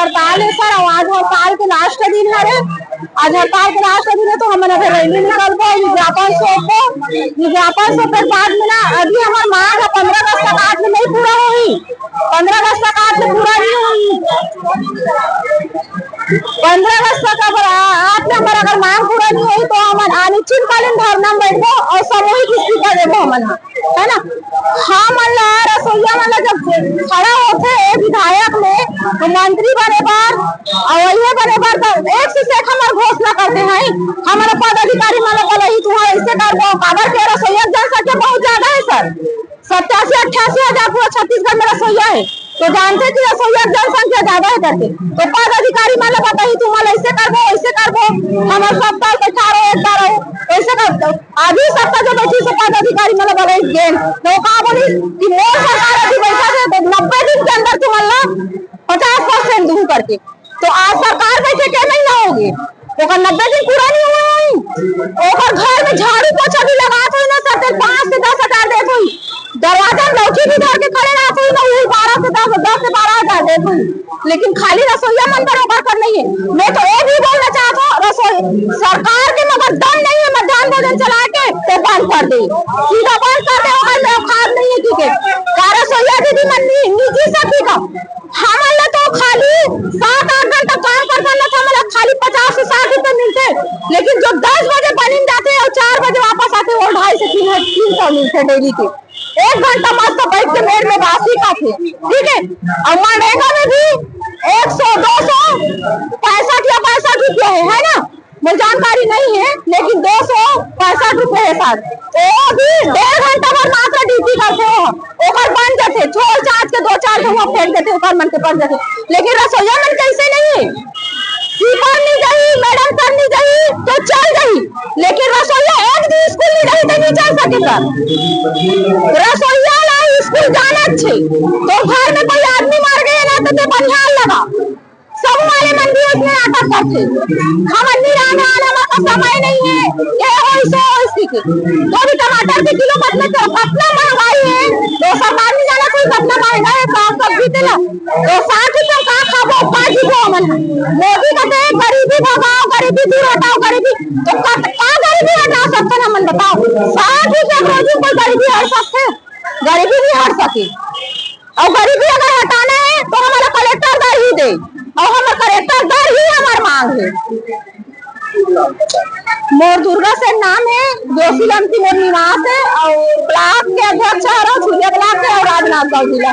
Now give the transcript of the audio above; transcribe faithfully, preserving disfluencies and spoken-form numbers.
हड़ताल हे सर, अउ आज हड़ताल के लास्ट दिन हरे। आज हड़ताल के लास्ट दिन हे, तो हमन अभी रैली निकलबो, विज्ञापन सौंपबो। विज्ञापन सौंपे के बाद में ना, अभी हमर मांग ह पंद्रह अगस्त तक आज में नहीं पूरा होही, पंद्रह अगस्त तक आज में पूरा नहीं होही, पंद्रह अगस्त तक अगर आ-, आज में हमर अगर मांग पूरा नहीं होही, तो हमन अनिश्चितकालीन धरना में बैठबो अउ सामूहिक इस्तीफा देबो हमन ह। है ना? हमन ला, रसोईया मन ला जब खड़ा होथे ए विधायक में, तो मंत्री बने बर, अउ ये बने बर, तो एक से एक हमर घोषणा करथे हैं। हमर पदाधिकारी मन ला बोलही, तुंहर ऐसे करबो, काबर के रसोईया के जनसंख्या बहुत ज्यादा हे सर। सत्तासी अट्ठासी हजार पूरा छत्तीसगढ़ में रसोईया हे, तो जानथे कि रसोईया के जनसंख्या ज्यादा हे करके। तो पदाधिकारी मन ला बताही, तुमन ऐसे करबो, वैसे करबो, हमर सब दल बैठा रहो, एक बार रहो, वैसे कर। अभी सत्ता जो बैठी से पदाधिकारी मन ला बोले गेन, तो का बोली कि मोर सरकार अभी बैठा है, तो नब्बे दिन के अंदर तुमन ला पचास परसेंट दूं करके। तो आज सरकार बैठे के महीना होगे, ओकर नब्बे दिन पूरा नहीं हुआ है। ओकर घर में झाड़ू पोछा भी लगात होई ना सर, ते पाँच से दस हजार देत होई। दरवाजा में लौठी भी धर के खड़े रहत होई ना, वही बारह से दस, दस से बारह हजार देत होई। लेकिन खाली रसोईया मन बर ओकर कर नहीं है। मैं तो ये भी बोलना चाहत हूँ, रसोई सरकार के मगर दम नहीं है मध्यान्ह भोजन चला के तो बंद कर दे, सीधा बंद कर दे, ओकर में औकात नहीं है। ठीक है, का रसोईया दीदी मन नि-, निजी सकी का? हमन ला तो खाली सात आठ घंटा काम करथन ना, तो हमन ला खाली पचास से साठ रुपए मिलथे, लेकिन जो दस बजे बनिन जाथे अउ चार बजे वापस आथे, वो ढाई से तीन, तीन सौ मिलथे डेली के। एक घंटा मस्त बैठ के मेड़ में बासी खाथे, ठीक है। अउ मनरेगा में भी एक सौ, दो सौ पैंसठ या पैंसठ रुपया है, है ना? मोर जानकारी नहीं है, लेकिन दो सौ पैंसठ रुपए है शायद। वो भी डेढ़ घंटा भर मात्र ड्यूटी करथे, वो ओकर बन जाथे, छोड़ छाड़ के दो चार ठो वहाँ फेंक देथे, ओकर मन के बन जाथे। लेकिन रसोईया मन कैसे नहीं है, टीचर नहीं जाही, मैडम सर नहीं जाही तो चल जाही, लेकिन रसोईया एक दिन स्कूल नहीं जाही तो नहीं चल सके सर। रसोईया ला स्कूल जाना छे, तो घर में कोई आदमी मर गए ना तो ते बनिहार लगा, सब वाले मन भी उसमें नाटक करथे। हम अन्नी राम राम, हमर पास समय नहीं है, ये होइस, वो होइस, ठीक है। तो भी टमाटर के किलो कितना, कितना महंगाई है, तो सरकार नहीं जाना कोई कितना महंगा है साग सब्जी तेला। तो साठ रुपया का खाबो, का जीबो हमन ह? मोदी कहते हैं, "गरीबी भगाओ, गरीबी दूर हटाओ, गरीबी।" तो का, का गरीबी हटा सकते हैं हमन, बताओ? साठ रुपया रोजी कोई गरीबी हट सकते हैं? गरीबी नहीं हट सके। अउ गरीबी अगर हटाना है तो हमारा कलेक्टर दर ही दे, अउ हमारा कलेक्टर दर ही हमार मांग है। मोर दुर्गा सेन नाम है, जोशी लमकी मोर निवास है, अउ ब्लॉक के अध्यक्ष हरव, छुरिया ब्लॉक के, अउ राजनांदगांव जिला।